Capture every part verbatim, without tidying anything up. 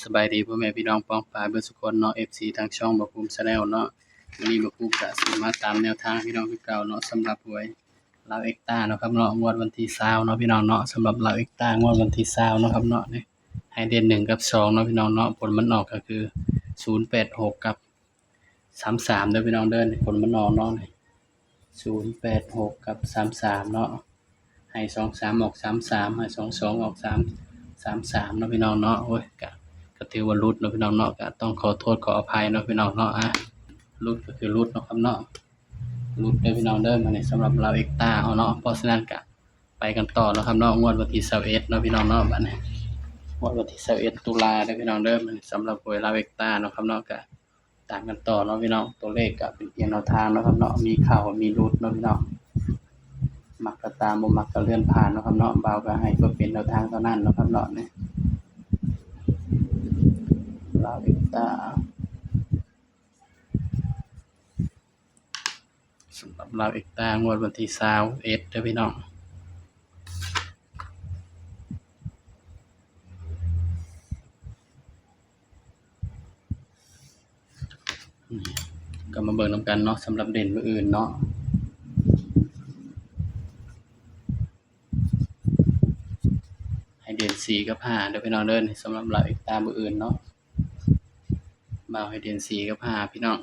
สบายดีพ่อแม่พี่น้องป้องปายเบิดสุคนเนาะ เอฟซี ทางช่องบ่าวภูมิ Channel เนาะ มื้อนี้บ่าวภูมิก็สิมาตามแนวทางพี่น้องคือเก่าเนาะ สำหรับหวยลาวเอ็กต้าเนาะครับเนาะ งวดวันที่ซาวเนาะพี่น้องเนาะ สำหรับลาวเอ็กต้างวดวันที่ซาวเนาะครับเนาะ นี่ให้เด่นหนึ่งกับสองเนาะพี่น้องเนาะ ผลมันออกก็คือศูนย์แปดหกกับสามสามเด้อพี่น้องเด้อ ผลมันออกเนาะ นี่ศูนย์แปดหกกับสามสามเนาะ ให้สองสามออกสามสาม ให้สองสองออกสาม สามสามเนาะพี่น้องเนาะ โอ้ย ก็ ก็ถือว่าหลุดเนาะพี่น้องเนาะ ก็ต้องขอโทษขออภัยเนาะพี่น้องเนาะ อ่ะ หลุดก็คือหลุดเนาะครับเนาะ หลุดเด้อพี่น้องเด้อ มื้อนี้สำหรับลาวเอ็กต้าเฮาเนาะ เพราะฉะนั้นก็ไปกันต่อเนาะครับเนาะ งวดวันที่ซาวเอ็ดเนาะพี่น้องเนาะ บัดนี้ งวดวันที่ซาวเอ็ดตุลาเด้อพี่น้องเด้อ มื้อนี้สำหรับหวยลาวเอ็กต้าเนาะครับเนาะ ก็ตามกันต่อเนาะพี่น้อง ตัวเลขก็เป็นเพียงแนวทางเนาะครับเนาะ มีเข้ามีหลุดเนาะพี่น้อง มักก็ตาม บ่มักก็เลื่อนผ่านเนาะครับเนาะ บ่าวก็ให้เพื่อเป็นแนวทางเท่านั้นเนาะครับเนาะ นี่ ลาวเอ็กต้า สำหรับลาวเอ็กต้างวดวันที่ซาวเอ็ดเด้อพี่น้อง ก็มาเบิ่งนำกันเนาะ สำหรับเด่นมื้ออื่นเนาะ ให้เด่นสี่กับห้าเด้อพี่น้องเด้อ สำหรับลาวเอ็กต้ามื้ออื่นเนาะ บ่าวให้เด่นสี่กับห้าพี่น้อง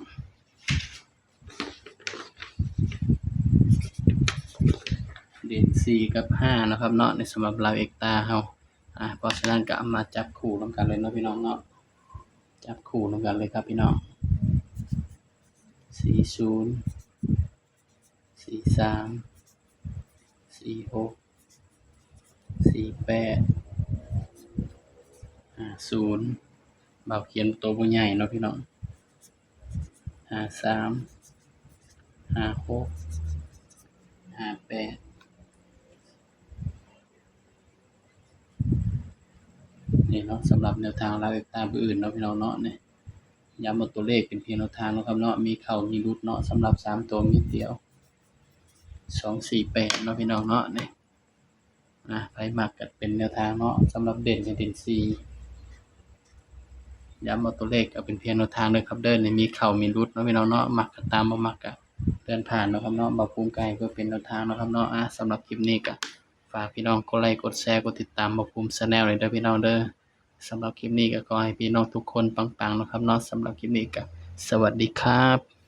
เด่นสี่กับห้านะครับเนาะ ในสำหรับลาวเอ็กต้าเฮา อ่ะ เพราะฉะนั้นก็เอามาจับคู่นำกันเลยเนาะพี่น้องเนาะ จับคู่นำกันเลยครับพี่น้อง สี่ศูนย์ สี่สาม สี่หก สี่แปด ห้าศูนย์ บ่าวเขียนตัวบ่ใหญ่เนาะพี่น้อง ห้าสาม ห้าหก ห้าแปด นี่เนาะ สำหรับแนวทางลาวเอ็กต้ามื้ออื่นเนาะพี่น้องเนาะ นี่ ย้ำว่าตัวเลขเป็นเพียงแนวทางเนาะครับเนาะ มีเข้ามีหลุดเนาะ สำหรับสามตัวเม็ดเดียว สองสี่แปดเนาะพี่น้องเนาะ นี่ อ่ะ ไผมักก็เป็นแนวทางเนาะ สำหรับเด่นให้เด่นสี่ ย้ำว่าตัวเลขก็เป็นเพียงแนวทางเด้อครับเด้อ นี่มีเข้ามีหลุดเนาะพี่น้องเนาะ มักก็ตาม บ่มักก็เลื่อนผ่านเนาะครับเนาะ บ่าวภูมิก็ให้เพื่อเป็นแนวทางเนาะครับเนาะ อ่ะ สำหรับคลิปนี้ก็ฝากพี่น้องกดไลค์กดแชร์กดติดตามบ่าวภูมิ Channel เลยเด้อพี่น้องเด้อ สำหรับคลิปนี้ก็ขอให้พี่น้องทุกคนปังๆเนาะครับเนาะ สำหรับคลิปนี้ก็สวัสดีครับ